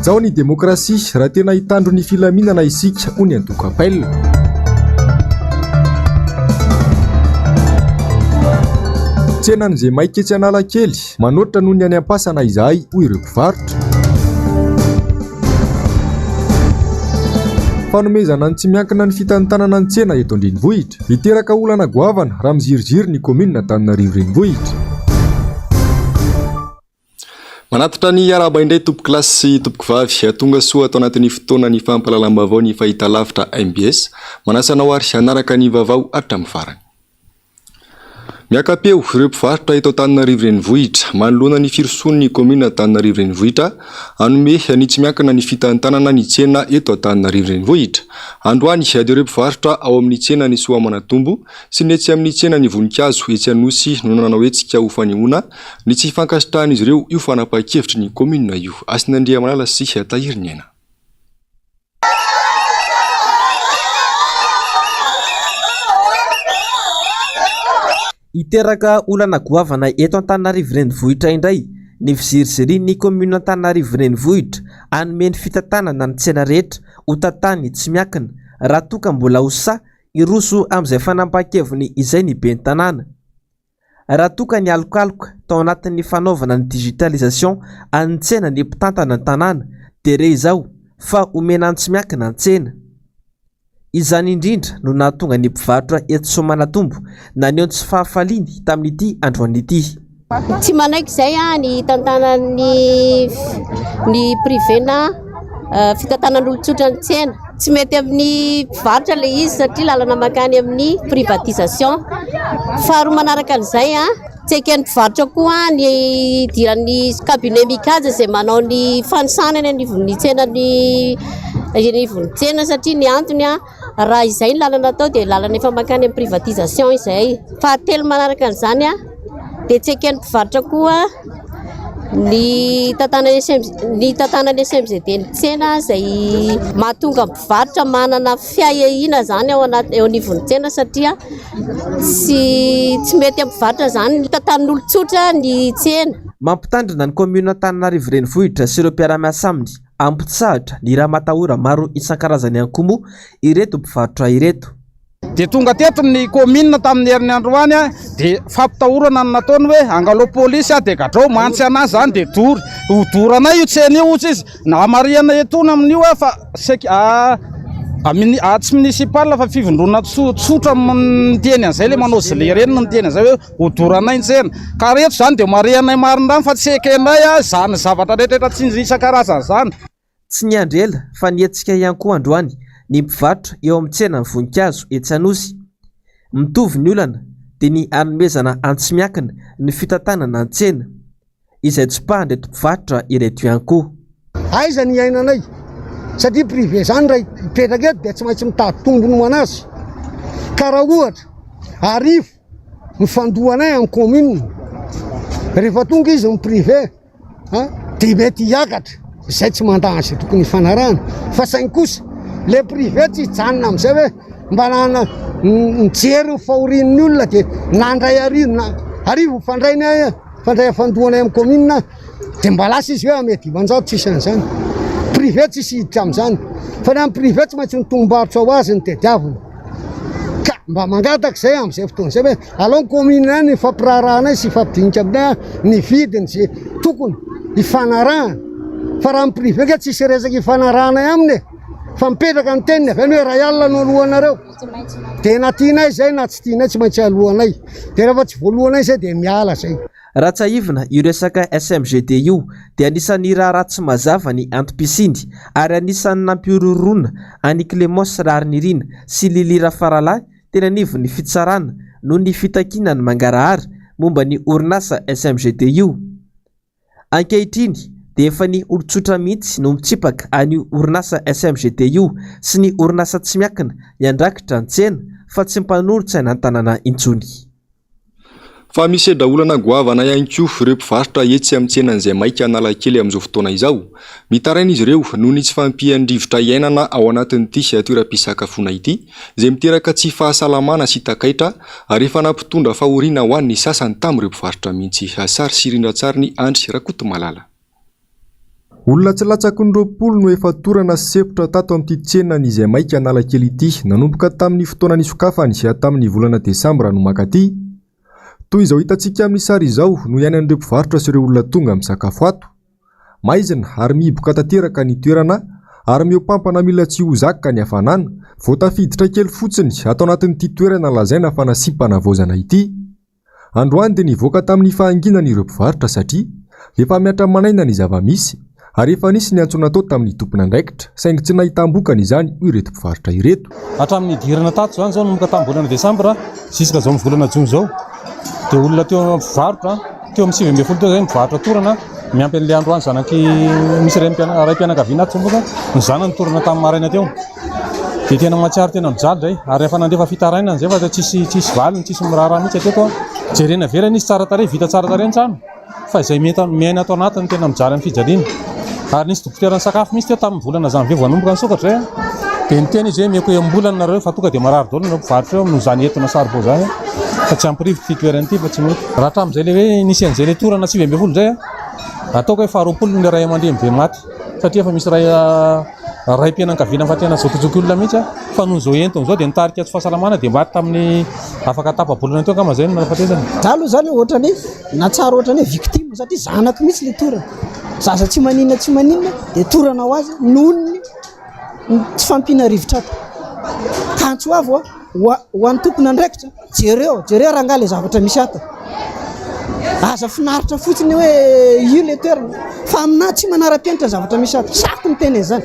Hajao ny demokrasia raha tena hitandro ny filaminana isika, hoy ny antoko Appel. Tsenan'izay maika etsy Analakely, manoatra noho ny any am-pasana izahay, hoy ireo mpivarotra. Fanomezana ny tsy miankina ny fitantanana ny tsena eto an-drenivohitra. Hiteraka olana goavana raha miziriziry ny kaominina Antananarivo Renivohitra. Manatitra ny arahaba indray tompoko lahy sy tompoko vavy. Tonga soa ato anatin'ny fotoana ny fampahalalam-baovao ny fahitalavitra mbs. Manasa anao ary hanaraka ny vaovao hatramin'ny farany. Miaka-peo ireo mpivarotra eto Antananarivo Renivohitra manoloana ny firosoan'ny kaominina Antananarivo Renivohitra hanome ny tsy miankina ny fitantanana ny tsena eto Antananarivo Renivohitra. Androany dia ireo mpivarotra ao amin'ny tsenan'i Soamanatombo sy ny etsy amin'ny tsenan'ny Voninkazo etsy Anosy no nanao hetsika ho fanehoana ny tsy fankasitrahan'izy ireo io fanapahan-kevitry ny kaominina io. Hasinandriamalala sy Tahiriniaina. Hiteraka olana goavana eto Antananarivo Renivohitra indray ny fizirizirian'ny kaominina Antananarivo Renivohitra hanome ny fitantanana ny tsena rehetra ho tantany tsy miankina raha toa ka mbola ho sahy hiroso amin'izay fanapahan-keviny izay ny ben'ny tanàna. Raha toa ka nialokaloka tao anatin'ny fanaovana ny digitalisation an'ny tsena ny mpitantana ny tanàna dia re izao fa omena ny tsy miankina ny tsena. Izany indrindra no nahatonga ny mpivarotra eto Soamanatombo naneho ny tsy fahafaliany tamin'ity androany ity. Tsy manaiky izay ny hitantanan'ny ny privé na fitantanan'olon-tsotra ny tsena. Tsy mety amin'ny mpivarotra ilay izy satria lalana mankany amin'ny privatisation. Faharoa manaraka an'izay, tsy eken'ny mpivarotra koa ny hidiran'ny cabinet Mikaja izay manao ny fanisana eny anivon'ny tsenan'ny eny anivon'ny tsena satria ny antony raha izay ny lalana atao dia lalana efa mankany amin'ny privatisation izay. Fahatelo manaraka an'izany dia tsy eken'ny mpivarotra koa ny tantanan'ny SM ny tantanan'ny SMGD ny tsena izay mahatonga ny mpivarotra manana fiahiahiana izany ao anaty eo anivon'ny tsena satria tsy tsy mety amin'ny mpivarotra izany ny tantanin'olon-tsotra ny tsena. Mampitandrina ny kaominina Antananarivo Renivohitra sy ireo mpiara-miasa aminy hampitsahatra ny ramatahora maro isan-karazany ihany koa moa ireto mpivarotra ireto. Dia tonga teto ny kaominina tamin'ny heriny androany dia fampitahorana no nataony hoe angalao polisy aho dia gadrao mantsy anah zany dia dory hodoranay io tsena io hozy izy. Nahamarihana etoana amin'io aho fa saika tsy municipal fa fivondronana tsotra miteny an'izay ilay manao gilet ireny no miteny an'izay hoe hodoranay ny tsena. Ka reto izany dia marihanay marin-drano fa tsy ekenay izany zavatra rehetra rehetra isan-karazany izany. Tsy niandry ela fa nihetsika ihany koa androany ny mpivarotra eo amin'ny tsenan'ny voninkazo etsy Anosy. Mitovy ny olana dia ny hanomezana antsy miankina ny fitantanana ny tsena, izay tsipahan'ireto mpivarotra ireto ihany koa. Aiza ny hiainanay? Satria privé zany raha hipetraka eto dia tsy maintsy mitady tombony ho anazy. Ka raha ohatra arivo ny fandoanay amin'ny commune, rehefa tonga izy ny privé, a dia mety hiakatra izay tsy mandà an'izay tokony hifanarahana fa saingy kosa le privé tsy hijanona amin'izay hoe mba nana nijery ny fahorian'ny olona dia nandray arivo na arivo ny fandrainy ahy fandray fandoanay amin'ny commune dia mba lasa izy hoe ame 500 tsisy an'izany privé tsisy hiditra amin'izany fa ny amin'ny privé tsy maintsy ny tombom-barotra ho azy ny tediaviny Ka mba mangataka izay amin'izay fotoana izay hoe alao ny commune ihany hifampiraharahanay sy hifampidinika aminay ny vidiny izay tokony hifanarahana fa raha amin'ny privé nga tsisy resaka hifanarahanay aminy e fa mipetraka ny teniny avy any hoe iray alina no alohanareo dia na tianay izay na tsy tianay tsy maintsy alohanay dia rehefa tsy voalohanay izay dia miala izay. Raha tsiahivina, io resaka SMGD io dia anisan'ny raharaha tsy mazava ny antom-pisiany ary anisan'ny nampihorohoroana an'i Clémence Raharinirina sy Lily Rafaralahy teny anivon'ny fitsarana noho ny fitakiana ny mangarahara momba ny orinasa SMGD io. Ankehitriny dia efa ny olon-tsotra mihitsy no mitsipaka an'io orinasa SMGD io sy ny orinasa tsy miankina hiandrakitra ny tsena fa tsy mpanolotsaina an-tanàna intsony. Fa misedra olana goavana ihany koa ireo mpivarotra etsy amin'ny tsenan'izay maika Analakely amin'izao fotoana izao. Mitaraina izy ireo noho ny tsy fahampian'ny rivotra iainana ao anatin'ity toeram-pisakafoana ity, izay miteraka tsy fahasalamana sy takaitra ary efa nampitondra fahoriana ho an'ny sasany tamin'ireo mpivarotra mihitsy. Sary sy rindran-tsarin'i Andry Rakotomalala. Olona tsy latsaky ny 20 no efa torana sy sempotra tato amin'ity tsenan'ny Zaimaika Analakely ity nanomboka tamin'ny fotoana nisokafany tamin'ny volana desambra no mankaty. Toy izao hitantsika amin'ny sary izao no iainan'ireo mpivarotra sy ireo olona tonga misakafo ato. Maizina ary mihiboka tanteraka ny toerana ary mihoampampana mila tsy ho zaka ny hafanana vao tafiditra kely fotsiny ato anatin'ity toerana lazaina fa nasiam-panavaozana ity. Androany dia nivoaka tamin'ny fahanginany ireo mpivarotra satria efa mihatra manaina ny zava-misy ary efa nisy ny antso natao tamin'ny tompon'andraikitra saingy tsy nahitam-bokany izany hoy ireto mpivarotra ireto. Hatramin'ny nidirana tato izany izao nanomboka tamin'ny volana desambra jusqu'à izao amin'ny volana jona izao dia olona teo amin'ny mpivarotra teo amin'ny 19 teo izay mivarotra torana miampy an'ilay androany zanaky misy raim-pianakaviana ato izao moa ny zanany torana tamin'ny maraina teo. Dia tena mahatsiaro tena mijaly zay ary efa nandefa fitarainana zay fa tsisy tsisy valiny tsisy miraharaha mihitsy hatreto a. Jerena ivelany izy tsara tarehy vita tsara tarehy ny trano fa izay miaina miaina ato anatiny tena mijaly amin'ny fijaliana. Ary nisy dokotera nisakafo mihitsy teo tamin'ny volana janvier vao nanomboka nisokatra zay a. Dia niteny izy hoe omeko enim-bolana nareo fa tonga dia marary daholo nareo mpivarotra eo noho izany entona saribao izany fa tsy ampy rivotra ity toerana ity fa tsy mety. Raha hatramin'izay le hoe nisy an'izay le torana 19 izay a, ataoko hoe faharoapolo ny ray aman-dreny be maty satria efa misy ray Raim-pianakaviana fa tena zokijoky olona mihitsy aho fa noho izao entona izao dia nitarika tsy fahasalamana dia maty tamin'ny afaka tapa-bolana teo angamba izay no nahafatesany. Za aloha zany ohatrany hoe nahatsiaro ohatrany hoe victime satria zanako mihitsy le torana, zaza tsy maninona tsy maninona dia torana ho azy noho ny tsy fahampiana rivotra ato. Ka antso avo aho ho an'ny tompon'andraikitra, jereo, jereo rangahy le zavatra misy ato. Aza finaritra fotsiny hoe io le toerana fa aminahy tsy manara-penitra ny zavatra misy ato. Sahiko miteny an'izany.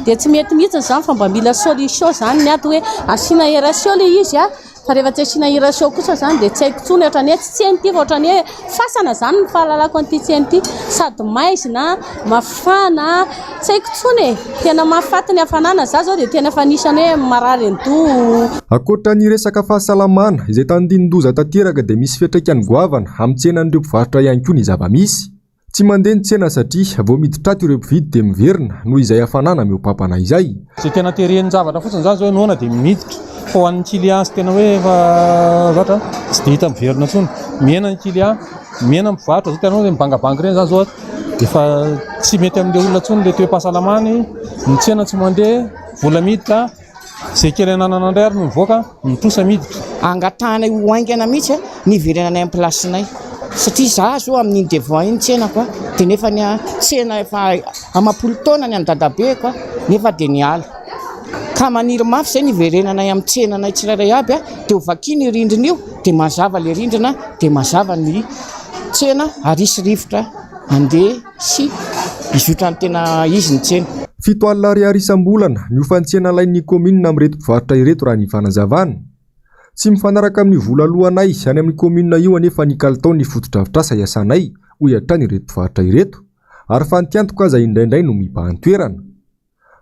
Dia tsy mety mihitsy izany fa mba mila solution izany ny ato hoe asiana aération ilay izy a, fa rehefa tsy asiana aération kosa izany dia tsy haiko intsony ohatran'ny hoe tsy tsena ity fa ohatran'ny hoe fasana izany ny fahalalako an'ity tsena ity, sady maizina, mafana, tsy haiko intsony e, tena mahafaty ny hafanana, za zao dia tena efa anisan'ny hoe marary an-doha. Ankoatra ny resaka fahasalamana izay tandindon-doza tanteraka dia misy fiantraikany goavana amin'ny tsenan'ireo mpivarotra ihany koa ny zava-misy. Tsy mandeha ny tsena satria vao miditra ato ireo mpividy dia miverina noho izay hafanana mihoa-pampana izay. Izay tena teren'ny zavatra fotsiny izany izao noana dia miditra fa ho an'ny client sy tena hoe efa zatra tsy dia hita miverina intsony. Mihena ny client, mihena ny mpivarotra, izao hitanao ireny bangabanga ireny izany izao efa tsy mety amin'ilay olona intsony ilay toe-pahasalamany, ny tsena tsy mandeha, vola miditra. Izay kely ananana indray ary no mivoaka, ny trosa miditra. Angatahanay ho haingana mihitsy ny hiverenanay amin'ny place-nay satria za zao amin'iny devant iny tsenako a, dia nefa ny tsena efa amam-polo taona ny an'i dadabeko a, nefa dia niala. Ka maniry mafy zay ny hiverenanay amin'ny tsenanay tsirairay aby a, dia ho vakiana io rindrina io, dia mazava ilay rindrina, dia mazava ny tsena ary hisy rivotra handeha sy hizotra ny tena izy ny tsena. 70 ariary isam-bolana ny hofan-tsena alain'ny kaominina amin'ireto mpivarotra ireto raha ny fanazavana. Tsy mifanaraka amin'io vola aloanay any amin'ny kaominina io anefa ny kalitaon'ny fotodrafitrasa iasanay, hoy hatrany ireto mpivarotra ireto, ary fantiantoka aza indraindray no mibahan-toerana.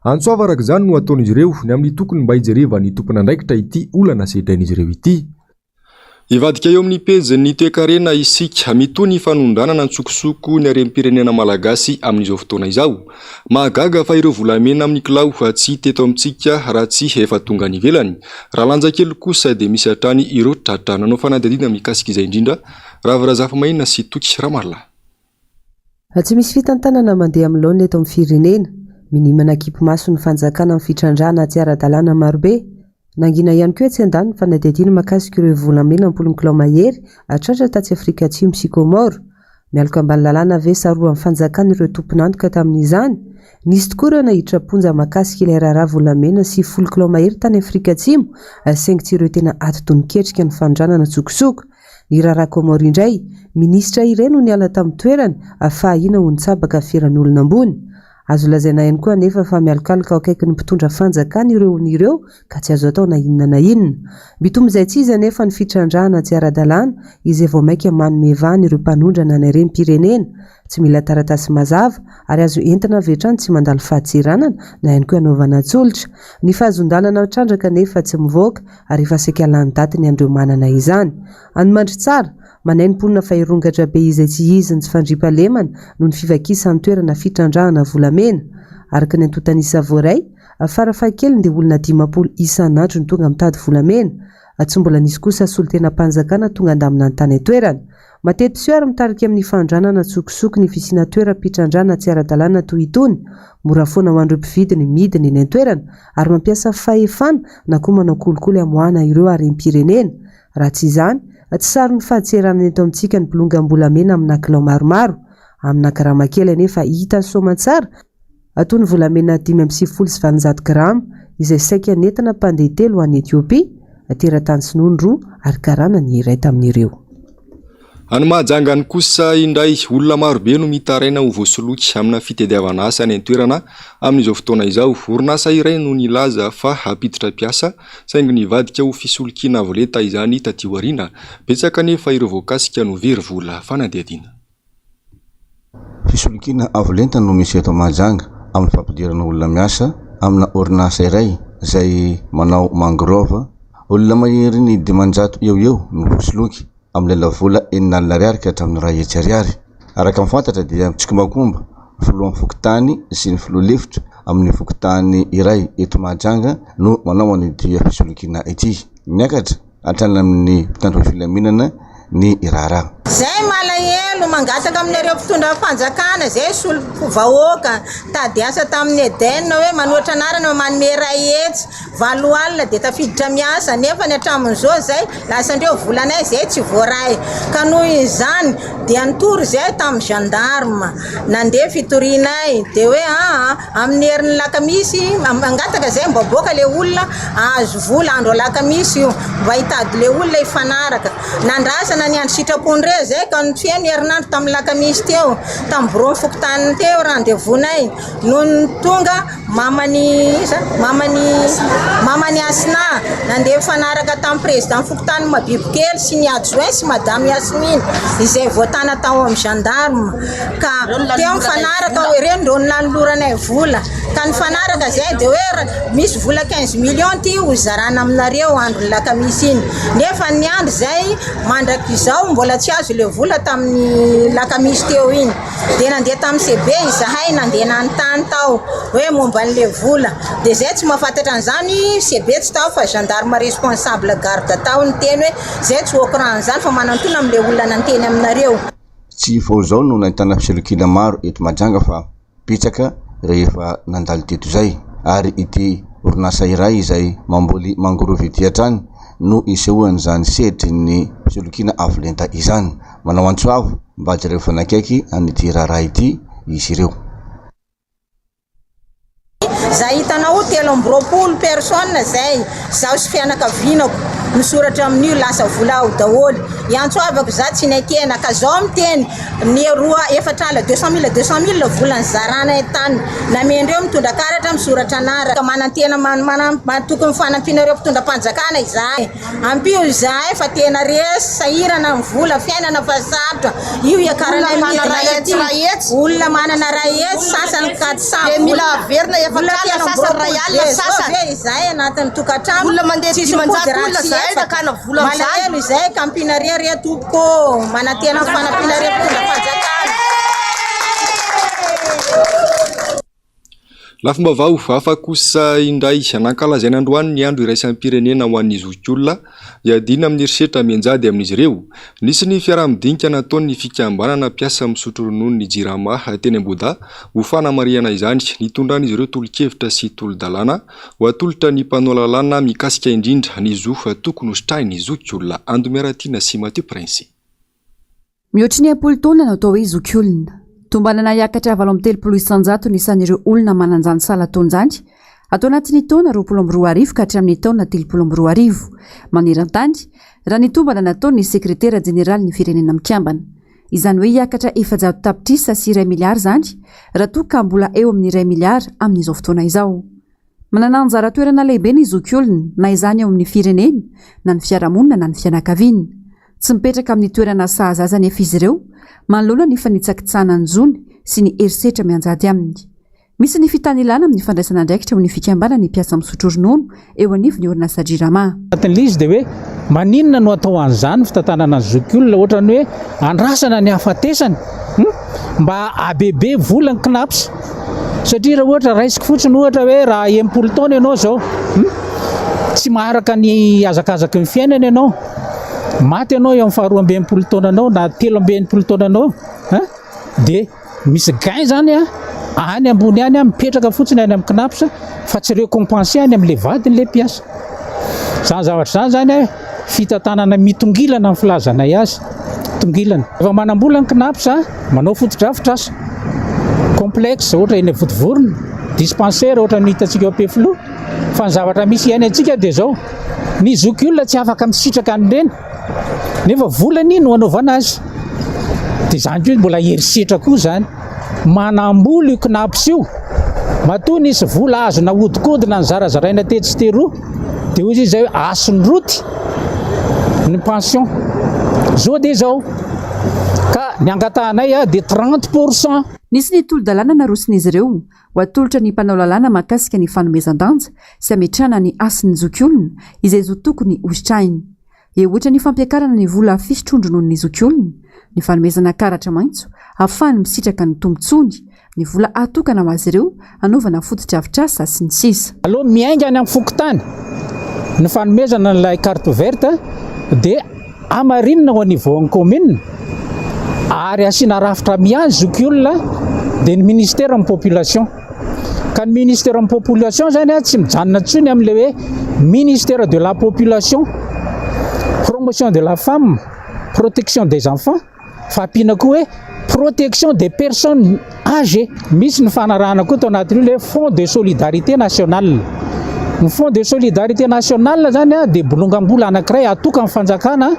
Antso avo araka izany no ataon'izy ireo ny amin'ny tokony mba hijerevan'ny tompon'andraikitra ity olana sedrain'izy ireo ity. Hivadika eo amin'ny pejin'ny toekarena isika. Mitohy ny fanondranana an-tsokosoko ny harem-pirenena malagasy amin'izao fotoana izao. Mahagaga fa ireo volamena amin'ny kilao tsy hita eto amintsika raha tsy efa tonga any ivelany. Raha lanja kely kosa dia misy hatrany ireo tratra. Nanao fanadihadiana mikasika izay indrindra Ravo Razafimaina sy Toky Ramarolahy. Tsy misy fitantanana mandeha amin'ny laoniny eto amin'ny firenena. Minia manakimpy maso ny fanjakana amin'ny fitrandrahana tsy ara-dalàna marobe. Nangina ihany koa etsy andaniny ny fanadihadiana mahakasika ireo volamena am-polony kilao mahery tratra tatsy Afrika Atsimo sy Comores. Mialoka ambany lalàna ve sa roan'ny fanjakana ireo tompon'antoka tamin'izany? Nisy tokoa ireo naiditra am-ponja mahakasika ilay raharaha volamena 90 kilao mahery tany Afrika Atsimo, saingy tsy ireo tena atidoha niketrika ny fanondranana an-tsokosoko. Ny raharaha Comores indray, minisitra iray no niala tamin'ny toerany fa ahiana ho nitsabaka feran'olona ambony. Azo lazaina ihany koa anefa fa mialokaloka ao akaikin'ny mpitondra fanjakana ireo olona ireo ka tsy azo atao na inona na inona. Mitombo izay tsy izy anefa ny fitrandrahana tsy ara-dalàna izay vao mainka manome vahana ireo mpanondrana ny harem-pirenena. Tsy mila taratasy mazava ary azo entina avy hatrany tsy mandalo fahadseranana na ihany koa hanaovana tsolotra. Ny fahazoan-dalana mitrandraka anefa tsy mivoaka ary efa saika lany daty ny an'ireo manana izany. Any Mandritsara, manahy ny mponina fa hirongatra be izay tsy izy ny tsy fandriampahalemana noho ny fivakisan'ny toerana fitrandrahana volamena. Araka ny antontan'isa voaray, farafahakeliny dia olona 50 isan'andro no tonga mitady volamena. Tsy mbola nisy kosa solontenam-panjakana tonga handamina ny tany an-toerana. Mateti-piseho ary mitarika amin'ny fanondranana an-tsokosoko ny fisiana toeram-pitrandrahana tsy ara-dalàna toy itony. Mora foana ho an'ireo mpividy ny midina eny an-toerana ary mampiasa fahefana na koa manao kolikoly hamoahana ireo harem-pirenena. Raha tsy izany, tsy saron'ny fadintseranana eto amintsika ny bolongam-bolamena amina kilao maromaro. Amina grama kely anefa hita soamantsara, toy ny volamena 895 grama izay saika nentina mpandeha telo ho any Etiopia, teratany sinoa ny roa ary karana ny iray tamin'ireo. Any Mahajanga any kosa indray, olona marobe no mitaraina ho voasoloky amina fitadiavana asa any an-toerana amin'izao fotoana izao. Orinasa iray no nilaza fa hampiditra mpiasa, saingy nivadika ho fisolokiana avo lenta izany taty aoriana. Betsaka anefa ireo voakasika no very vola fanadihadiana. Fisolokiana avo lenta no misy eto Mahajanga amin'ny fampidirana olona miasa amina orinasa iray izay manao mangrove. Olona maherin'ny 500 eo ho eo no voasoloky amin'ny lelavola 60 ariary ka hatramin'ny 100 ariary. Araka ny fantatra dia mitsikombakomba ny filohan'ny fokontany sy ny filoha lefitra amin'ny fokontany iray eto Mahajanga no manao an'ity fisolokiana ity. Niakatra hatrany amin'ny mpitandro ny filaminana ny raharaha. Zay malahelo mangataka aminareo mpitondra fanjakana zay solo vahoaka tady asa tamin'ny Eden hoe manoatra anarana manome 100 80,000 dia tafiditra miasa nefa ny hatramin'izao zay lasandreo volanay zay tsy voaray ka noho izany dia nitory zay tamin'ny gendarme nandeha fitorianay dia hoe aa amin'ny herin'ny lakamisy mangataka zay mba boaka le olona ahazo vola andro alakamisy io mba hitady le olona hifanaraka nandrasana ny andro sitrapon-dreo zay ka feno herinandro tamin'ny lakamisy teo tamin'ny birao fokontany teo rendez-vous-nay nony tonga Maman'i iza? Maman'i maman'i Asna nandeha nifanaraka tamin'ny président fokontany Mabibokely sy ny adjoint sy madame Yasmine izay voatana tao amin'ny gendarme ka teo nifanaraka hoe ireo ndreo nanoloranay vola ka nifanaraka zay dia hoe misy vola 15 millions ty ho zarana aminareo andron'ny lakamisy iny nefa ny andro zay mandrak'izao mbola tsy azo le vola tamin'ny lakamisy teo iny Dia nandeha tamin'ny CB izahay nandeha nanontany tao hoe momba an'ilay vola. Dia izay tsy mahafantatra an'izany, CB tsy tao fa gendarme responsable garde tao niteny hoe izay tsy au courant an'izany fa manantona amin'ilay olona nanteny aminareo. Tsy vao izao no nahitana fisolokiana maro eto Mahajanga fa betsaka rehefa nandalo teto izay ary ity orinasa iray izay mamboly mangrove ity hatrany no isehoan'izany sehatry ny fisolokiana avo lenta izany. Manao antso avo mba jerevana akaiky an'ity raharaha ity izy ireo. Za hitanao 23 personnes zay, zaho sy fianakavinako misoratra amin'io lasa vola ao daholo. Hiantso havako za tsy nekena ka zao miteny ny roa efatra alina 200 mille 200 mille vola nizaranay tany namendreo mitondra karatra misoratra anarana. Ka manantena matoky ny fanampianareo mpitondra mpanjakana izahay. Ampio izahay fa tena resy, sahirana amin'ny vola, fiainana fa sarotra. Io hiakaranay midina ety. Olona manana 100, sasany 400. Dia mila averina 40 sasany 1000 sasany. Ve izahay anatin'ny tokantrano. Olona mandeha tsisy 500 mody raha olona tsy izahay efatra. nakana vola amin'izany. Malahelo izahay ka ampianareo re tompoko ô. Manantena ny fanampianareo mpitondra fanjakana. Lafim-baovao hafa kosa indray, nankalazaina androany ny andro iraisam-pirenena ho an'ny zokiolona, hiadiana amin'ny herisetra mianjady amin'izy ireo. Nisy ny fiaraha-midinika nataon'ny fikambanana mpiasa misotro rononon'ny Jirama teny Ambohidahy ho fanamarihana izany. Nitondran'izy ireo tolo-kevitra sy tolo-dalàna ho atolotra ny mpanao lalàna mikasika indrindra ny zo tokony hositrahin'ny zokiolona. Ando Miaratiana sy Mathieu Prince. Mihoatry ny am-polo taona no atao hoe zokiolona. Tombanana hiakatra 38% ny isan'ireo olona manan-jany salan-taona izany ato anatin'ny taona 2020 ka hatramin'ny taona 2030 maneran-tany, raha ny tombana nataon'ny sekretera jeneralin'ny Firenena Mikambana. Izany hoe hiakatra 400 tapitrisa sy iray miliara izany raha toa ka mbola eo amin'ny iray miliara amin'izao fotoana izao. Manana anjara toerana lehibe ny zokiolona, na izany eo amin'ny firenena, na ny fiarahamonina na ny fianakaviana. Tsy mipetraka amin'ny toerana sahaza azy anefa izy ireo, manoloana ny fanitsakitsahana ny zony sy ny herisetra mianjady aminy. Misy ny fitanilana amin'ny fandraisana andraikitra eo amin'ny fikambanan'ny mpiasa misotro ronono eo anivon'ny orinasa Jirama. Anatin'ilay izy dia hoe maninona no atao an'izany ny fitantanana ny zokiolona ohatran'ny hoe andrasana ny hahafatesany hum mba habebe vola ny cnaps satria raha ohatra raisiko fotsiny ohatra hoe raha 60 taona ianao izao hum. Tsy maharaka ny hazakazaky ny fiainana ianao. Maty ianao eo amin'ny faharoa amby enimpolo taonanao na 63 taonanao an, dia misy gain zany an, any ambony any an, mipetraka fotsiny any amin'ny CNaPS fa tsy récompensé any amin'ilay vadiny ilay mpiasa. Izany zavatra izany zany an, fitantanana mitongilana ny filazanay azy, tongilana. Rehefa manam-bola ny CNaPS an, manao fotodrafitrasa, complexe ohatra eny Vontovorona, dispensaire ohatra ny hitantsika eo Ampefiloha, Fa ny zavatra misy iainantsika dia izao, ny zokiolona tsy afaka misitraka an'ireny nefa volany no anaovana azy. Dia izany koa mbola herisetra koa izany. Manambola io CNaPS io. Matoa nisy vola azo nahodinkodina nizarazaraina tetsy sy teroa dia hoy izy izay hoe asondroty ny pension. Izao dia izao. Ka ny angatahanay dia 30 pour cent. Nisy ny tolo-dalàna naroson'izy ireo Ho atolotra ny mpanao lalàna mahakasika ny fanomezan-danja sy hametrahana ny hasin'ny zokiolona izay zo tokony hositrahiny. Eo ohatra ny fampiakarana ny vola fisotroan-drononon'ny zokiolona, ny fanomezana karatra maitso ahafahany misitraka ny tombontsoany, ny vola atokana ho azy ireo hanaovana fotodrafitrasa, sy ny sisa. Aleo miainga any amin'ny fokontany ny fanomezana an'ilay carte verte dia Hamarinina ao niveau-n'ny commune ary asiana rafitra miahy ny zokiolona dia ny ministère ny population. Ka ny ministère ny population zany tsy mijanona intsony amin'ilay hoe ministère de la population, promotion de la femme, protection des enfants fa ampiana koa hoe protection des personnes âgées. Misy ny fanarahana koa tao anatin'io ilay fonds de solidarité nationale. Ny fonds de solidarité nationale zany dia bolongam-bola anankiray atokan'ny fanjakana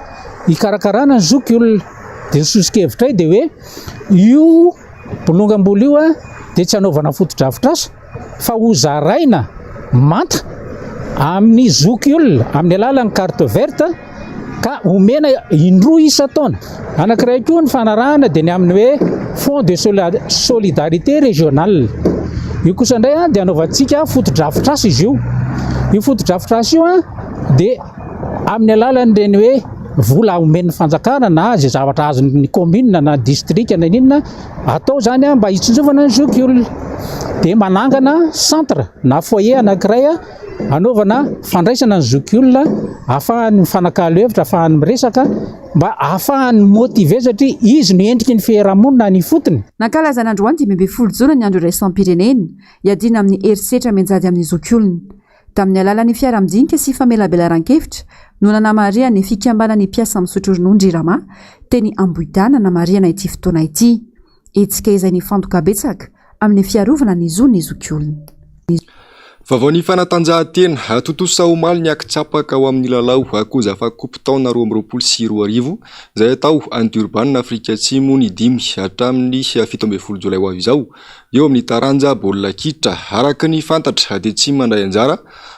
hikarakarana ny zokiolona. Dia ny soso-kevitray dia hoe io bolongam-bola io dia tsy hanaovana fotodrafitrasa fa hozaraina manta amin'ny zokiolona amin'ny alalan'ny carte verte ka omena indroa isan-taona. Anankiray koa ny fanarahana dia ny amin'ny hoe fonds de solidarité régionale. Io kosa indray dia anaovantsika fotodrafitrasa izy io. Io fotodrafitrasa io dia amin'ny alalan'ireny hoe vola omen'ny fanjakana na izay zavatra azon'ny commune na district na inona atao izany mba hitsinjovana ny zokiolona. Dia manangana centre na foyer anankiray Anaovana fandraisana ny zokiolona ahafahany mifanakalo hevitra, ahafahany miresaka, mba ahafahany mi-motiver satria izy no endriky ny fiarahamonina any ifotony. Nankalazana androany 15 jona ny andro iraisam-pirenena hiadiana amin'ny herisetra mianjady amin'ny zokiolona. Tamin'ny alalan'ny fiaraha-midinika sy famelabelaran-kevitra no nanamarihan'ny fikambanan'ny mpiasa misotro ronono Jirama teny Ambohidahy nanamarihana ity fotoana ity. Hetsika izay nifantoka betsaka amin'ny fiarovana ny zon'ny zokiolona. Vaovaon'ny fanatanjahantena, tontosa omaly ny ankitsapaka ao amin'ny lalao Kozafa Coupe taona 2022 izay hatao any Durban Afrika Atsimo ny 5 hatramin'ny 17 jolay ho avy izao eo amin'ny taranja baolina kitra. Araka ny fantatra dia tsy mandray anjara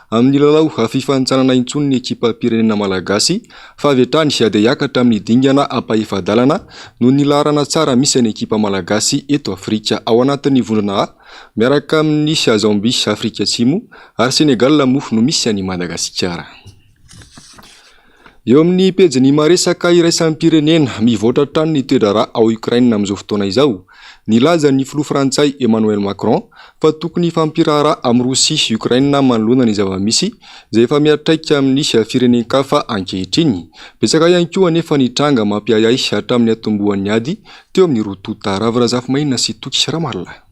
amin'ny lalao fifanintsanana intsony ny ekipam-pirenena malagasy fa avy hatrany dia hiakatra amin'ny dingana ampahefa-dalana noho ny laharana tsara misy an'ny ekipa malagasy eto Afrika ao anatin'ny vondrona A miaraka amin'i Zambie, Afrika Atsimo ary Sénégal moa no misy an'i Madagasikara. Eo amin'ny pejin'ny maresaka iraisam-pirenena, mivoatra hatrany ny toe-draharaha ao Ukraine amin'izao fotoana izao. Nilaza ny filoha frantsay Emmanuel Macron fa tokony hifampiraharaha amin'i Rosia Ukraine manoloana ny zava-misy izay efa miantraika amin'ny firenen-kafa ankehitriny. Betsaka ihany koa anefa ny tranga mampiahiahy hatramin'ny niatombohan'ny ady teo amin'ny roa tonta. Ravo Razafimainina sy Toky Ramarolahy.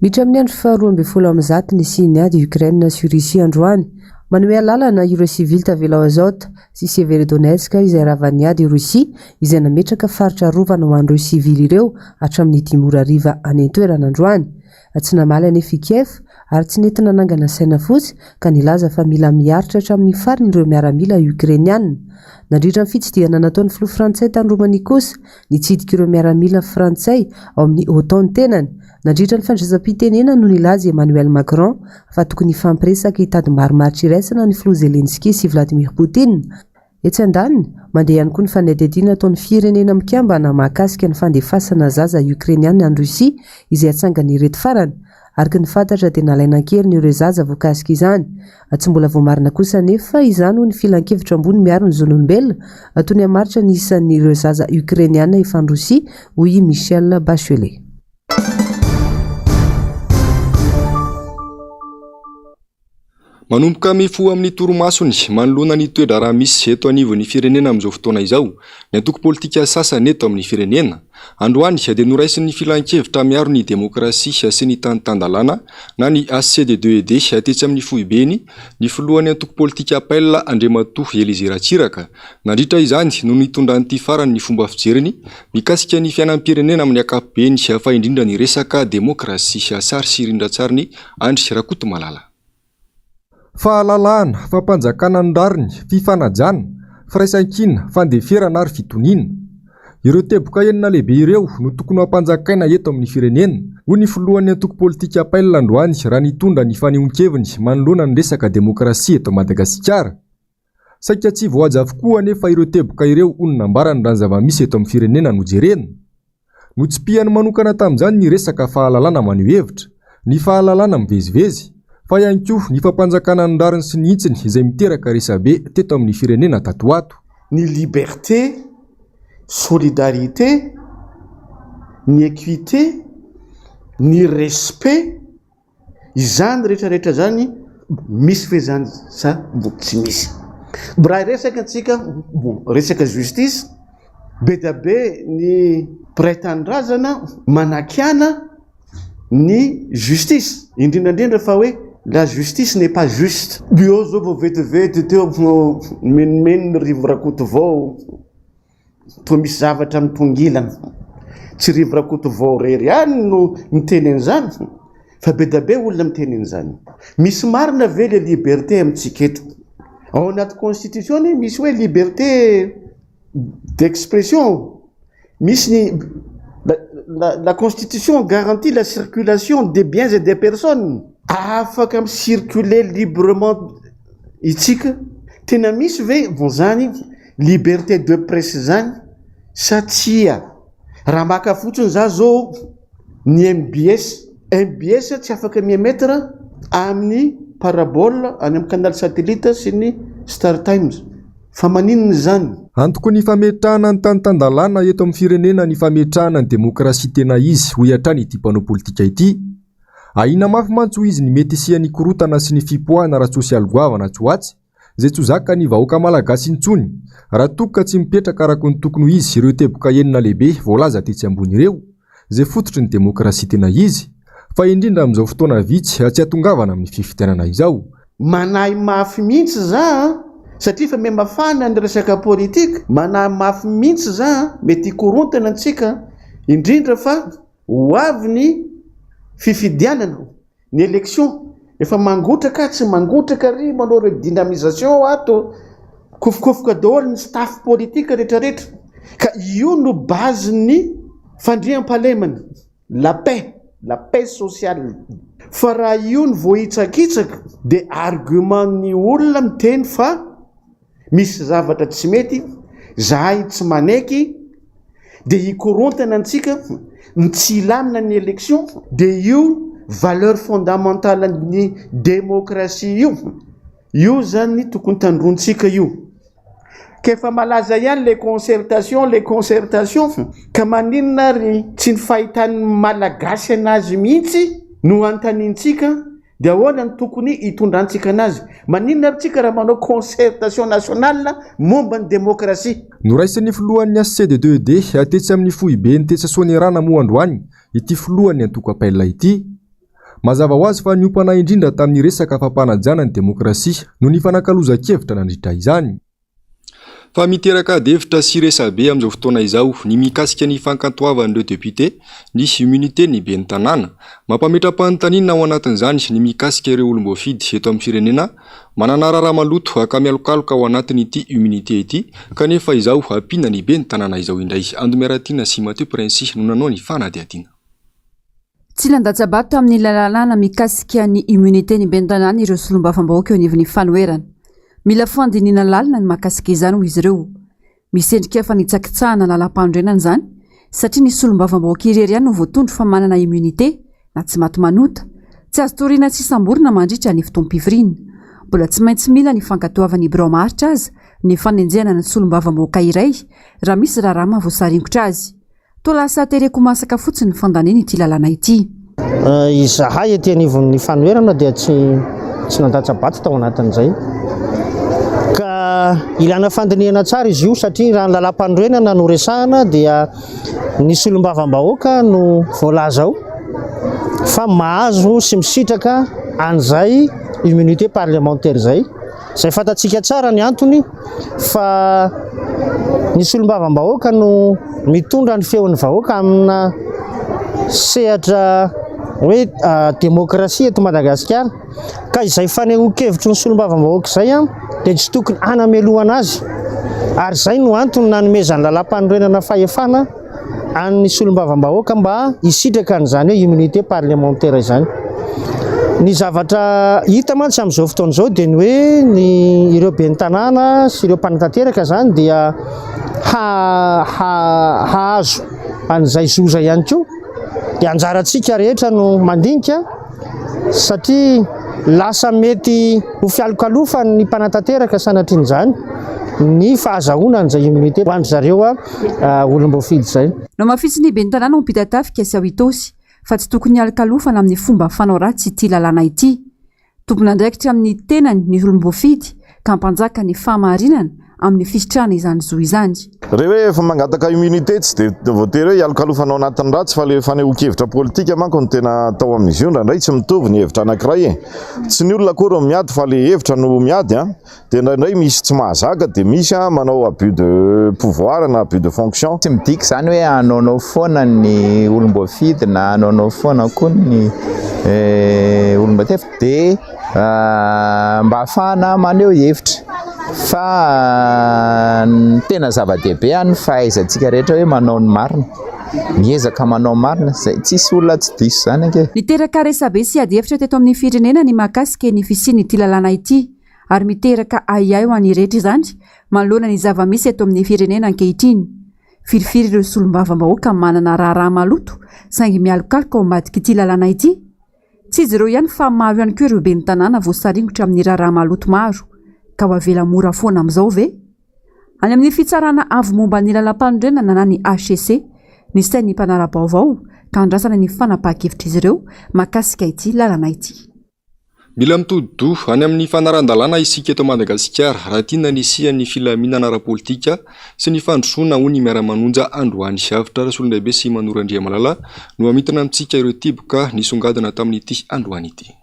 Miditra amin'ny andro faha 112 nisian'ny ady Ukraine sy Russie androany. Manome alalana ireo sivily tavela ao Azot sy Severodonetsk izay ravan'ny ady i Russie izay nametraka faritra arovana ho an'ireo sivily ireo hatramin'ny dimy ora hariva any an-toerana androany. Tsy namaly anefa i Kiev ary tsy nety nanangana saina fotsy ka nilaza fa mila miaritra hatramin'ny farany ireo miaramila Ukrainiana. Nandritra ny fitsidihana nataon'ny filoha frantsay tany Romania kosa, nitsidika ireo miaramila frantsay ao amin'ny OTAN ny tenany. Nandritra ny fandraisam-pitenenany no nilaza i Emmanuel Macron fa tokony hifampiresaka hitady marimaritra iraisana ny filoha Zelensky sy Vladimir Putin. Etsy andaniny, mandeha ihany koa ny fanadihadiana ataon'ny Firenena Mikambana mahakasika ny fandefasana zaza Ukrainiana any Russie izay hatsangan'ireto farany. Araka ny fantatra dia nalaina an-keriny ireo zaza voakasika izany. Tsy mbola voamarina kosa anefa izany hoy ny Filankevitra ambony miaro ny zon'olombelona, toy ny hamaritra ny isan'ireo zaza Ukrainiana efa any Rosia, hoy i Michelle Bachelet. Manomboka mifoha amin'ny torimasony manoloana ny toe-draharaha misy eto anivon'ny firenena amin'izao fotoana izao ny antoko politika sasany eto amin'ny firenena. Androany dia noraisin'ny Filankevitra miaro ny demokrasia sy ny tany tan-dalàna na ny HCD2ED tetsy amin'ny foibeny ny filohan'ny antoko politika Appel Andriamatoa Elysée Ratsiraka. Nandritra izany no nitondran'ity farany ny fomba fijeriny mikasika ny fiainam-pirenena amin'ny ankapobeny fa indrindra ny resaka demokrasia. Sary sy rindran-tsarin'i Andry Rakotomalala. Fahalalahana, fampanjakana ny rariny, fifanajana, firaisankina, fandeferana ary fitoniana. Ireo teboka enina lehibe ireo no tokony ho ampanjakaina eto amin'ny firenena, hoy ny filohan'ny antoko politika Pail androany raha nitondra ny fanehoan-keviny manoloana ny resaka demokrasia eto Madagasikara. Saika tsy voahaja avokoa anefa ireo teboka ireo hoy ny nambarany raha ny zava-misy eto amin'ny firenena no jerena. Notsipihany manokana tamin'izany ny resaka fahalalana maneho hevitra, ny fahalalana mivezivezy, fa ihany koa ny fampanjakana ny rariny sy ny hitsiny izay miteraka resabe teto amin'ny firenena tato ho ato. Ny liberté, solidarité, ny équité, ny respect. Izany rehetra rehetra izany misy ve izany sa mbo tsy misy? Raha hiresaka antsika resaka justice, be dia be ny mpiray tanindrazana manakiana ny justice, indrindra indrindra fa hoe la justice n'est pas juste. Eo zao vao vetivety teo vao nimenomenona Rivo Rakotovao. Toa misy zavatra mitongilana. Tsy Rivo Rakotovao irery ihany no miteny an'izany fa be dia be olona miteny an'izany. Misy marina ve le liberté amintsika eto? Ao anaty constitution anie misy hoe liberté d'expression, misy ny la la constitution garantit la circulation des biens et des personnes. Afaka mi-circuler librement itsika. Tena misy ve zany Liberté de presse zany sa tsia? Raha maka fotsiny za zao ny mbs, mbs tsy afaka mi-emettre amin'ny parabole any amin'ny canal satellite sy ny star times fa maninona izany? Antoky ny fametrahana ny tany tan-dalàna eto amin'ny firenena ny fametrahana ny demokrasia tena izy, hoy hatrany ity mpanao politika ity. Ahiana mafy mantsy hoy izy ny mety hisian'ny korontana sy ny fipoahana ara-tsosialy goavana atsy ho atsy izay tsy ho zakan'ny vahoaka malagasy intsony raha toa ka tsy mipetraka araka ny tokony ho izy ireo teboka enina lehibe voalaza tetsy ambony ireo, izay fototry ny demokrasia tena izy, fa indrindra amin'izao fotoana vitsy tsy hahatongavana amin'ny fifidianana izao. Manahy mafy mihitsy za an! Satria efa mihamafana ny resaka politique, manahy mafy mihitsy za an! Mety hikorontana antsika, indrindra fa ho avy ny fifidianana. Ny election efa mangotraka tsy mangotraka ry manao redynamisation ato kofokofoka daholo ny staff politique rehetra rehetra ka io no base ny fandriampahalemana la paix la paix sociale fa raha io no voahitsakitsaka de argument ny olona miteny fa Misy zavatra tsy mety, zahay tsy manaiky, dia hikorontana antsika, ny tsy hilamina ny élection, dia io valeur fondamentale ny démocratie io, io zany tokony tandrointsika io. Ka efa malaza ihany le concertation, le concertation, ka maninona ary tsy ny fahitan'ny Malagasy anazy mihitsy no antanintsika Dia ahoana no tokony hitondrantsika anazy? Maninona ary tsika raha manao concertation nationale momba ny demokrasia? Noraisin'ny filohan'ny HCD2D tetsy amin'ny foibeny tetsy Soanierana moa androany ity filohan'ny antoko Appel ity. Mazava ho azy fa niompana indrindra tamin'ny resaka fampanajana ny demokrasia no nifanakalozan-kevitra nandritra izany. Fa miteraka adihevitra sy resabe amin'izao fotoana izao ny mikasika ny fankantoavan'ireo député ny immunité-n'ny ben'ny tanàna. Mampametra-panontaniana ao anatin'izany ny mikasika ireo olom-boafidy eto amin'ny firenena manana raharaha maloto ka mialokaloka ao anatin'ity immunité ity kanefa izao ampiana ny ben'ny tanàna izao indray. Ando Miaratiana sy Mathieu Prince no nanao ny fanadihadiana. Tsy nandatsa-bato tamin'ny lalàna mikasika ny immunité ny ben'ny tanàna ireo solombavambahoaka eo anivon'ny fanoherana. Mila fandinihana lalina ny mahakasika izany hoy izy ireo. Misy endrika fanitsakitsahana lalàmpanorenana izany satria ny solombavambahoaka irery ihany no voatondro fa manana immunité na tsy maty manota. Tsy azo toriana sy samborina mandritra ny fotoam-pivoriana. Mbola tsy maintsy mila ny fankatoavan'ny birao maharitra aza ny fanenjehana ny solombavambahoaka iray raha misy raharaha mahavoasaringotra azy. Toa lasa tereko masaka fotsiny ny fandaniana ity lalàna ity. Izahay ety anivon'ny fanoherana dia tsy tsy nandatsa-bato tao anatin'izay. Ka ilana fandinihana tsara izy io satria raha ny lalàmpanorenana no resahana dia ny solombavambahoaka no voalaza ao fa mahazo sy misitraka an'izay immunité parlementaire izay. Izay fantatsika tsara ny antony fa ny solombavambahoaka no mitondra ny feon'ny vahoaka amina sehatra hoe demokrasia eto Madagasikara ka izay fanehoan-kevitry ny solombavambahoaka izay dia tsy tokony hanamelohana azy ary izay no antony nanomezan'ny lalàmpanorenana fahefana an'ny solombavambahoaka mba hisitraka an'izany hoe immunité parlementaire izany. Ny zavatra hita mantsy amin'izao fotoana izao dia ny hoe ny ireo ben'ny tanàna sy ireo mpanatanteraka izany dia ha, ha, hahazo an'izay zo izay ihany koa. Dia anjarantsika rehetra no mandinika satria lasa mety ho fialokalofan'ny mpanatanteraka sanatrian'izany ny fahazahoana an'izay immunité ho an-dry zareo olom-boafidy izay. Nohamafisin'ny ben'ny tanàna ao Ampitatafika sy ao Itaosy fa tsy tokony hialokalofana amin'ny fomba fanao ratsy ity lalàna ity. Tompon'andraikitra amin'ny tenany ny olom-boafidy ka hampanjaka ny fahamarinana amin'ny fisitrahana izany zo izany. Re hoe efa mangataka immunité tsy dia voatery hoe hialokalofana ao anatin'ny ratsy fa le fanehoan-kevitra politika manko no tena atao amin'izy io, indraindray tsy mitovy ny hevitra anankiray e! Tsy ny olona akory no miady fa le hevitra no miady an! Dia indraindray misy tsy mahazaka dia misy manao abus de pouvoir na abus de fonction. Tsy midika izany hoe hanaonao foana ny olom-boafidy na hanaonao foana koa ny olom-boatefy dia mba ahafahana maneho hevitra fa ny tena zava-dehibe ny fahaizantsika rehetra hoe manao ny marina, miezaka manao marina, izay tsisy olona tsy diso izany ange. Niteraka resabe sy adihevitra teto amin'ny firenena ny mahakasika ny fisian'ity lalàna ity ary miteraka ahiahy ho an'ny rehetra izany manoloana ny zava-misy eto amin'ny firenena ankehitriny. Firifiry ireo solombavambahoaka manana raharaha maloto saingy mialokaloka ao ambadik'ity lalàna ity? Tsy izy ireo ihany fa maro ihany koa ireo ben'ny tanàna voasaringotra amin'ny raharaha maloto maro. Ka ho avela mora foana amin'izao ve? Any amin'ny fitsarana avo momba ny lalàmpanorenana na ny hcc ny sain'ny mpanara-baovao ka andrasana ny fanapahan-kevitr'izy ireo mahakasika ity lalàna ity. Mila mitodi-doha any amin'ny fanaran-dalàna isika eto Madagasikara raha tiana ny hisian'ny filaminana ara-politika sy ny fandrosoana, hoy ny Miara-manonja androany. Avotra Rasolondraibe sy Manoro Andriamalala no hamintina amintsika ireo teboka nisongadina tamin'ity androany ity.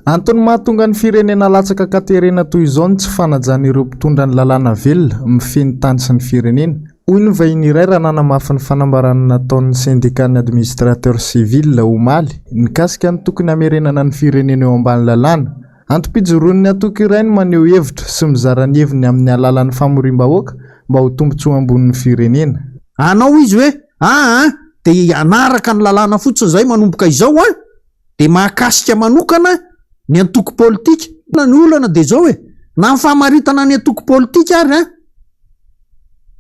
Antony mahatonga ny firenena latsaka an-katerena toy izao ny tsy fanajan'ireo mpitondra ny lalàna velona mifehy ny tany sy ny firenena. Hoy ny vahiny iray raha nanamafy ny fanambarana nataon'ny sendikan'ny Administrateurs Civils omaly nikasika ny tokony hamerenana ny firenena eo ambany lalàna. Antom-pijoroan'ny antoko iray ny maneho hevitra sy mizara ny heviny amin'ny alalan'ny famoriam-bahoaka mba ho tombontsoa ambonin'ny firenena. Anao izy hoe aa dia hanaraka ny lalàna fotsiny izay manomboka izao an! dia mahakasika manokana ny antoko politika. Ny olana dia izao e, na ny famaritana ny antoko politika ary an,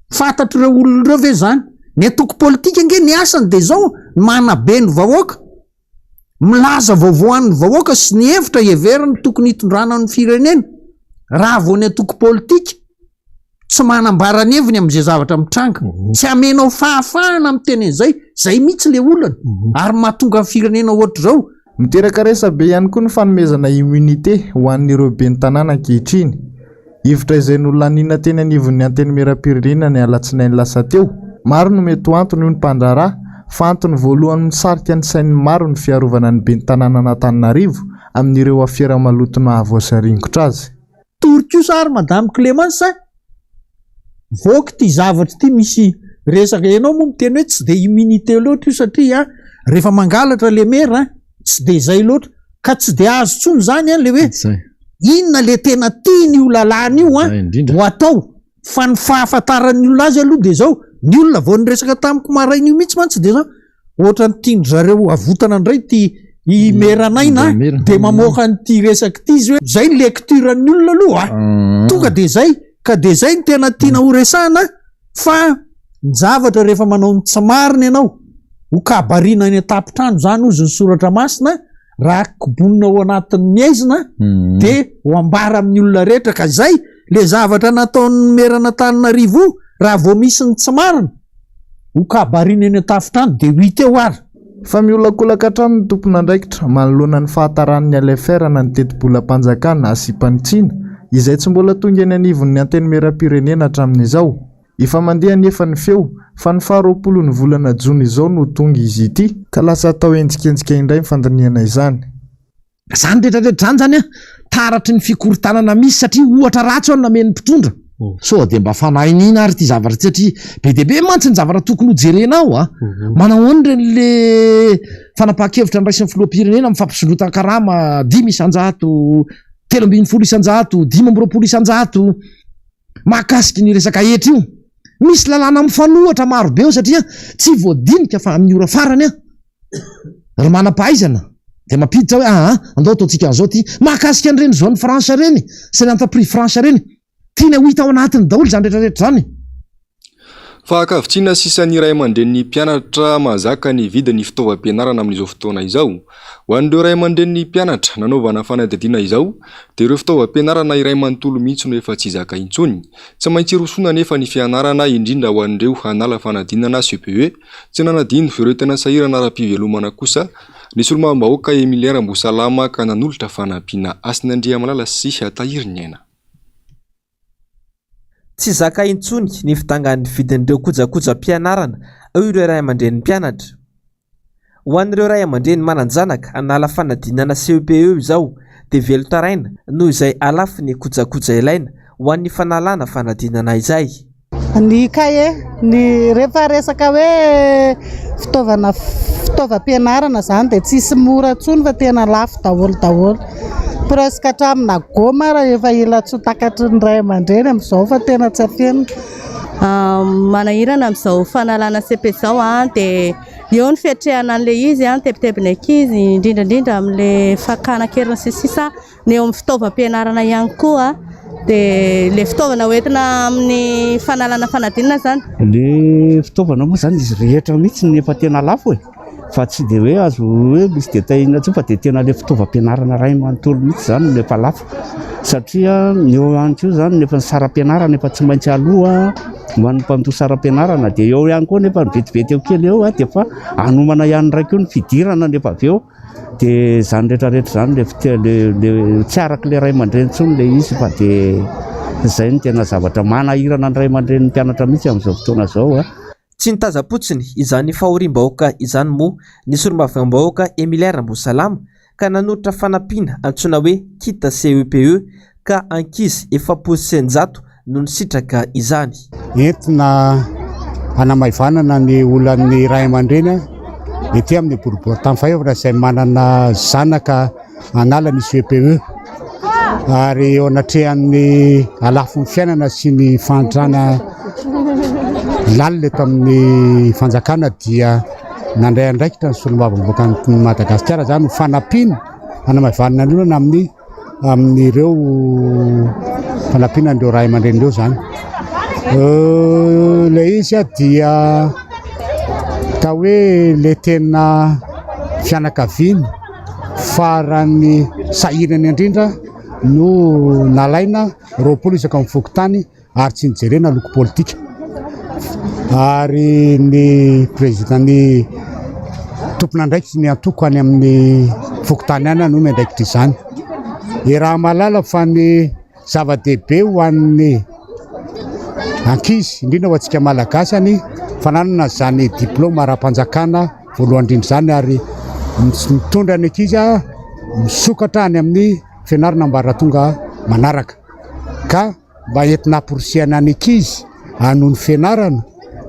fantatr'ireo olona ireo ve izany? Ny antoko politika ange ny asany dia izao, ny manabe ny vahoaka, milaza vaovao an'ny vahoaka sy ny hevitra heveriny tokony hitondrana ny firenena. Raha vao ny antoko politika tsy manambara ny heviny amin'izay zavatra mitranga, tsy amenao fahafahana miteny an'izay, izay mihitsy ilay olana, ary mahatonga ny firenena ohatr'izao. Miteraka resabe ihany koa ny fanomezana immunité ho an'ireo ben'ny tanàna ankehitriny. Hevitra izay nolaniana teny anivon'ny Antenimierampirenena ny alatsinainy lasa teo. Maro no mety ho antony hoy ny mpandraharaha, fa antony voalohany misarika ny sain'ny maro ny fiarovana ny ben'ny tanànan'Antananarivo amin'ireo afera maloto nahavoasaringotra azy. Tory kosa ary madame Clemence a! Mivoaka ity zavatra ity misy resaka ianao moa miteny hoe tsy dia immunité loatra io satria rehefa mangalatra le maire a, tsy dia izay loatra ka tsy dia azo intsony izany an le hoe inona le tena tian'io lalàna io an ho atao fa ny fahafantaran'ny olona azy aloha dia izao ny olona vao niresaka tamiko maraina io mihitsy mantsy dia izao Ohatran'ny tian-dry zareo avotana indray ity i Meranaina dia mamoaka an'ity resaka ity izy hoe izay ny lecture-n'ny olona aloha a! Tonga dia izay, ka dia izay no tena tiana ho resahana fa ny zavatra rehefa manao ny tsy marina ianao, ho kabariana any an-tampon-trano izany hozy ny soratra masina, raha kobonina ao anatin'ny haizina dia ho ambara amin'ny olona rehetra ka izay le zavatra nataon'ny Meran'Antananarivo io raha vao misy ny tsy marina, Ho kabarina eny an-tafontrano dia ho hita eo ary. Fa miolakolaka hatrany ny tompon'andraikitra manoloana ny fahataran'ny LFR na ny tetibolam-panjakana asiam-panitsiana, izay tsy mbola tonga eny anivon'ny Antenimierampirenena hatramin'izao. Efa mandeha anefa ny feo fa ny faharoapolo ny volana jona izao no tonga izy ity, ka lasa atao henjikenjika indray ny fandinihana izany. Zany rehetra rehetra zany zany an, taratry ny fikorontanana misy satria ohatra ratsy eo no namen'ny mpitondra. Sao dia mba fanahy iniana ary ity zavatra ity satria be dia be mantsy ny zavatra tokony ho jerena ao a. Manao ahoana ireny le fanapahan-kevitra noraisin'ny filoham-pirenena amin'ny fampisondrotan-karama 5%, 13%, 25%, mahakasika ny resaka hetra io. Misy lalàna mifanohatra maro be ao satria tsy voadinika fa amin'ny ora farany an, ry manam-pahaizana dia mampiditra hoe aa andao ataontsika an'izao ity. Mahakasika an'ireny zone franche ireny sy ny entreprise franche ireny, tiana ho hita ao anatiny daholo izany rehetra rehetra izany. Fahankavitsiana sisa ny ray aman-drenin'ny mpianatra mahazaka ny vidin'ny fitaovam-pianarana amin'izao fotoana izao. Ho an'ireo ray aman-drenin'ny mpianatra nanaovana fanadihadiana izao dia ireo fitaovam-pianarana iray manontolo mihitsy no efa tsy zaka intsony. Tsy maintsy hirosoana anefa ny fianarana indrindra ho an'ireo hanala fanadinana CPE. Tsy nanadino ireo tena sahirana ara-pivelomana kosa ny solombavambahoaka Emilien Rambosalama ka nanolotra fanampiana Hasina Andriamalala sy Tahiriniaina. Tsy zaka intsony ny fidangan'ny vidin'ireo kojakojam-pianarana hoy ireo ray aman-drenin'ny mpianatra. Ho an'ireo ray aman-dreny manan-janaka hanala fanadinana CEPE izao dia velon-taraina noho izay halafon'ny kojakoja ilaina ho an'ny fanalana fanadinana izay. Ny kahie, ny rehefa resaka hoe fitaovana fitaovam-pianarana izany dia tsisy mora intsony fa tena lafo daholo daholo. Presque hatramina goma ara efa ela tsy ho takatry ny ray aman-dreny amin'izao fa tena tsy afenina. Manahirana amin'izao fanalana cepe izao dia eo ny fiatrehana an'ilay izy, ny tebitebin'ny ankizy, indrindra indrindra amin'ilay fakana an-keriny sy ny sisa. Ny eo amin'ny fitaovam-pianarana ihany koa dia ilay fitaovana hoentina amin'ny fanalana fanadinana izany. Ilay fitaovana moa izany izy rehetra mihitsy no efa tena lafo e, fa tsy dia hoe azo hoe misy détail inona intsony fa dia tena ilay fitaovam-pianarana iray manontolo mihitsy izany no efa lafo satria ny eo ihany koa izany nefa ny saram-pianarana efa tsy maintsy aloa ho an'ny mpandoa saram-pianarana dia eo ihany koa nefa ny vetivety eo kely eo dia efa hanomana ihany indray koa ny fidirana nefa avy eo. Dia izany rehetra rehetra izany le fitia le le tsy araka le ray aman-dreny intsony le izy fa dia izay no tena zavatra manahirana ny ray aman-drenin'ny mpianatra mihitsy amin'izao fotoana izao a. Tsy nitazam-potsiny izany fahoriam-bahoaka izany moa ny solombavambahoaka Emilien Rambosalama ka nanolotra fanampiana antsoina hoe kit CEPE ka ankizy 640 no nisitraka izany. Entina hanamaivanana ny olan'ny ray aman-dreny ety amin'ny boriborintany fahefatra izay manana zanaka hanala ny CPE ary eo anatrehan'ny halafon'ny fiainana sy ny fahantrana lalina eto amin'ny fanjakana dia nandray andraikitra ny solombavambahoakan'i Madagasikara izany ho fanampiana hanamaivanana ny olana amin'ny amin'ireo fanampiana an'ireo ray aman-dreny ireo izany. Ilay izy dia atao hoe ilay tena fianakaviana faran'ny sahirana indrindra no nalaina 20 isaky ny fokontany ary tsy nijerena loko politika ary ny président ny tompon'andraikitry ny antoko any amin'ny fokontany any no miandraikitra izany. Iaraha-mahalala fa ny zava-dehibe ho an'ny ankizy indrindra ho antsika malagasy any fananana izany diplaoma ara-panjakana voalohany indrindra izany ary mitondra ny ankizy misokatra any amin'ny fianarana ambaratonga manaraka ka mba entina hamporisihana ny ankizy hanohy ny fianarana,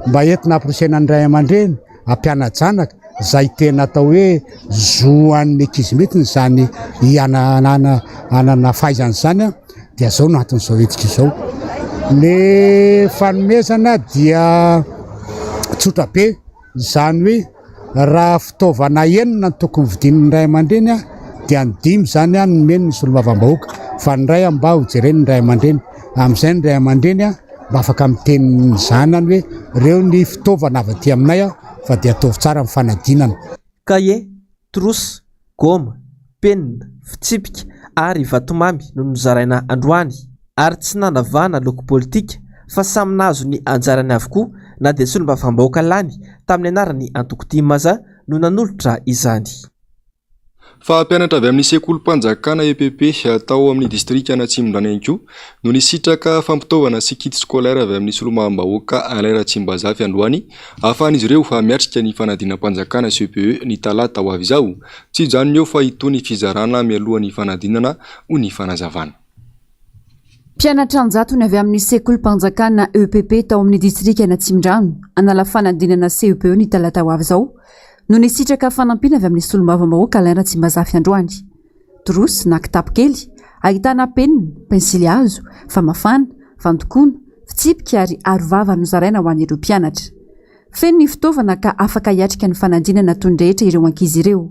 mba entina hamporisihana ny ray aman-dreny hampiana-janaka, izay tena atao hoe zo an'ny ankizy mihitsy izany hianana hanana fahaizana izany dia izao no anton'izao hetsika izao. Ny fanomezana dia tsotra be. Izany hoe raha fitaovana enina no tokony vidian'ny ray aman-dreny dia ny dimy izany no nomeny ny solombavambahoaka fa ny iray mba ho jeren'ny ray aman-dreny. Amin'izay ny ray aman-dreny mba afaka miteny ny zanany hoe ireo ny fitaovana avy aty aminay fa dia ataovy tsara ny fanadinana. Kahie, trousse, goma, penina, fitsipika ary vatomamy no nozaraina androany ary tsy nanavahana loko politika fa samy nahazo ny anjarany avokoa na dia solombavambahoaka lany tamin'ny anaran'ny antoko tim aza. no nanolotra izany. Fa mpianatra avy amin'ny sekolim-panjakana EPP tao amin'ny distrikan'Atsimondrano ihany koa no nisitraka fampitaovana sy kit scolaire avy amin'ny solombavambahoaka Alain Ratsimbazafy androany ahafahan'izy ireo miatrika ny fanadinam-panjakana CPE ny talata ho avy izao. Tsy hijanona eo fa hitohy ny fizarana mialoha ny fanadinana, hoy ny fanazavana. Mpianatra an-jatony avy amin'ny sekolim-panjakana EPP tao amin'ny distrikan'Atsimondrano hanala fanadinana CEPE ny talata ho avy izao no nisitraka fanampiana avy amin'ny solombavambahoaka Alain Ratsimbazafy androany. Trousse na kitapo kely ahitana penina, pensilihazo, famafana, fandokoana, fitsipika ary arovava nozaraina ho an'ireo mpianatra. Feno ny fitaovana ka afaka hiatrika ny fanadinana toy ny rehetra ireo ankizy ireo.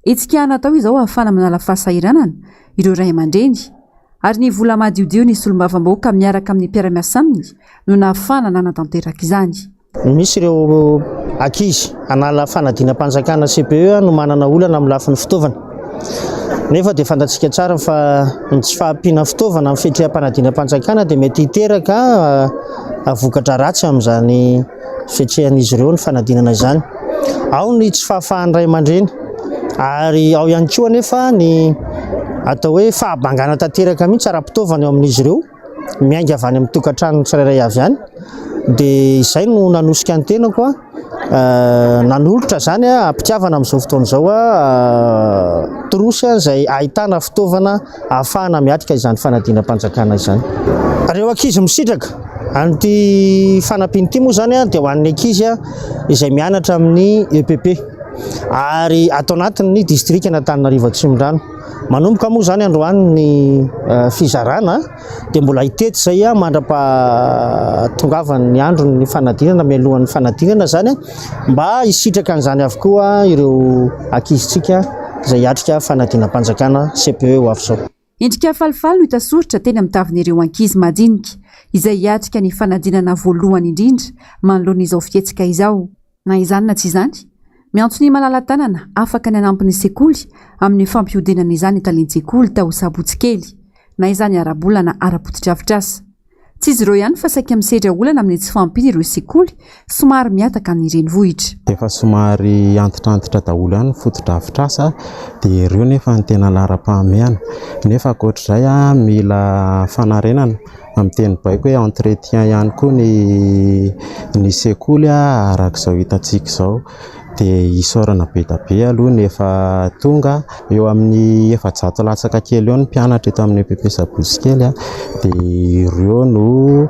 Hetsika natao izao ahafahana manala fahasahiranana ireo ray aman-dreny ary ny vola madiodio ny solombavambahoaka miaraka amin'ny mpiara-miasa aminy no nahafahana nanatanteraka izany. Misy ireo ankizy hanala fanadinam-panjakana CPE no manana olana amin'ny lafiny fitaovana. Nefa dia fantatsika tsara fa ny tsy fahampiana fitaovana amin'ny fiatreham-panadinam-panjakana dia mety hiteraka vokatra ratsy amin'izany fiatrehan'izy ireo ny fanadinana izany. Ao ny tsy fahafahan'ny ray aman-dreny ary ao ihany koa anefa ny atao hoe fahabangana tanteraka mihitsy ara-pitaovana eo amin'izy ireo miainga avy any amin'ny tokantrano tsirairay avy any dia izay no nanosika ny tenako a nanolotra izany a am-pitiavana amin'izao fotoana izao a trousse izay ahitana fitaovana ahafahana miatrika izany fanadinam-panjakana izany. Ireo ankizy misitraka an'ity fanampiana ity moa izany dia ho an'ny ankizy izay mianatra amin'ny EPP ary ato anatin'ny distrikan'Antananarivo Atsimondrano. Manomboka moa izany androany ny fizarana dia mbola hitety izay mandra-pahatongavan'ny andron'ny fanadinana mialohan'ny fanadinana izany mba hisitraka an'izany avokoa ireo ankizintsika izay hiatrika fanadinam-panjakana CPE ho avy izao. Endrika falifaly no hita soritra teny amin'ny tavin'ireo ankizy madinika izay hiatrika ny fanadinana voalohany indrindra manoloana izao fihetsika izao. Na izany na tsy izany, miantso ny malala-tanana afaka ny hanampy ny sekoly amin'ny fampihodinana izany ny talen-tsekoly tao Sabotsikely, na izany ara-bola na ara-potodrafitrasa. Tsy izy ireo ihany fa saika misedra olana amin'ny tsy fahampiana ireo sekoly somary mihataka ny renivohitra. Efa somary antitrantitra daholo ihany ny fotodrafitrasa dia ireo nefa no tena laharam-pahamehana. Nefa ankoatr'izay mila fanarenana Amin'ny teny baiko hoe entretien ihany koa ny ny sekoly araka izao hitantsika izao. Dia isaorana be dia be aloha ny efa tonga. Eo amin'ny 400 latsaka kely eo ny mpianatra eto amin'ny EPP Sabotsy-kely dia ireo no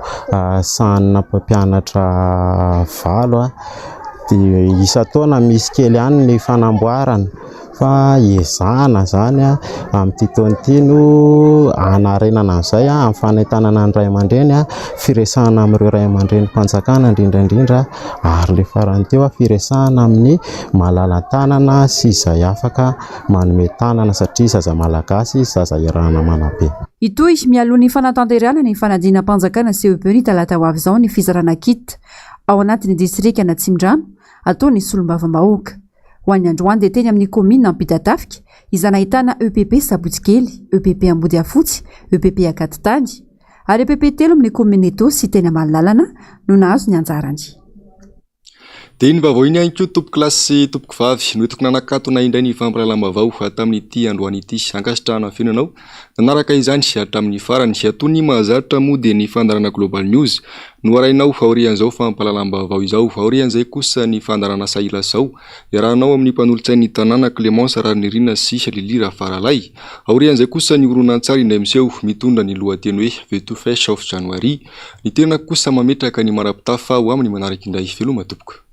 sahanina mpampianatra valo. Dia isan-taona misy kely ihany ny fanamboarana. Fa ezahana izany amin'ity taona ity no hanarenana an'izay amin'ny fanentanana ny ray aman-dreny, firesahana amin'ireo ray aman-drenim-panjakana indrindra indrindra ary ilay farany teo firesahana amin'ny malala-tanana sy izay afaka manome tanana satria zaza malagasy zaza iarahana manabe. Hitohy mialoha ny fanatanterahana ny fanadinam-panjakana CEPE ny talata ho avy izao ny fizarana kit ao anatin'ny distrikan'Atsimondrano ataon'ny solombavambahoaka. Ho an'ny androany dia teny amin'ny kaominina Ampitatafika, izay nahitana EPP Sabotsikely, EPP Ambodiafotsy, EPP Akatitany, ary EPP telo amin'ny kaominina Itaosy sy teny Amalolalana no nahazo ny anjarany. Dia iny vaovao iny ihany koa tompokolahy sy tompokovavy no entiko nanakatona indray ny fampahalalam-baovao tamin'ity androany ity. Ankasitrahana feno ianao nanaraka izany hatramin'ny farany. Toy ny mahazatra moa dia ny fandaharana Global News no arahinao aorian'izao fampahalalam-baovao izao. Aorian'izay kosa ny fandaharana Sahilazao iarahanao amin'ny mpanolotsain'ny tanàna Clémence Raharinirina sy Lily Rafaralahy. Aorian'izay kosa ny horonantsary indray miseho mitondra ny lohateny hoe The Two Face of January. Ny tena kosa mametraka ny mara-pitafa ho amin'ny manaraka indray. Veloma tompoko.